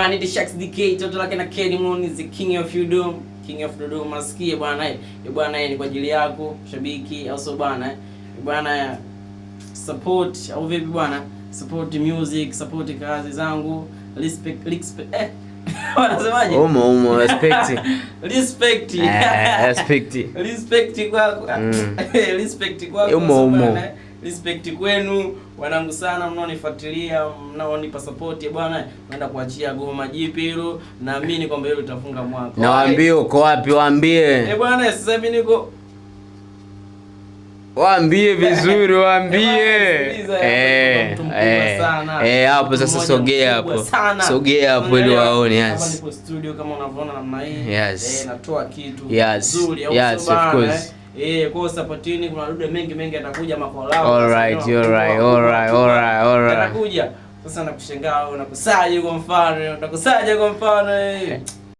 Ni Sharks DK, toto lake na Kenny Moon is the king of Dodoma, king of Dodoma. Sikie bwana, bwana, ni kwa ajili yako shabiki, au sio bwana? Bwana, support au vipi bwana? Support music, support kazi zangu, respect, respect, wanasemaje? Umo umo, respect. Respect. Respect. Respect kwako. Respect kwako. Umo umo. Respect kwenu wanangu sana, mnaonifuatilia, mnaonipa support bwana, naenda kuachia goma jipya hilo, naamini kwamba hilo litafunga mwaka. Na waambie uko wapi, waambie. Bwana, sasa hivi niko Waambie vizuri, waambie. Hapo sasa sogea hapo. Sogea hapo ili waone, yes. Nipo studio kama unavyoona namna hii. Yes. Natoa kitu nzuri, yes, of course. Kwa supportini, kuna dude mengi mengi atakuja makolao. All right, all right, all right, all right, all right. Atakuja. Sasa nakushangaa wewe, nakusaje kwa mfano? Nakusaje kwa mfano?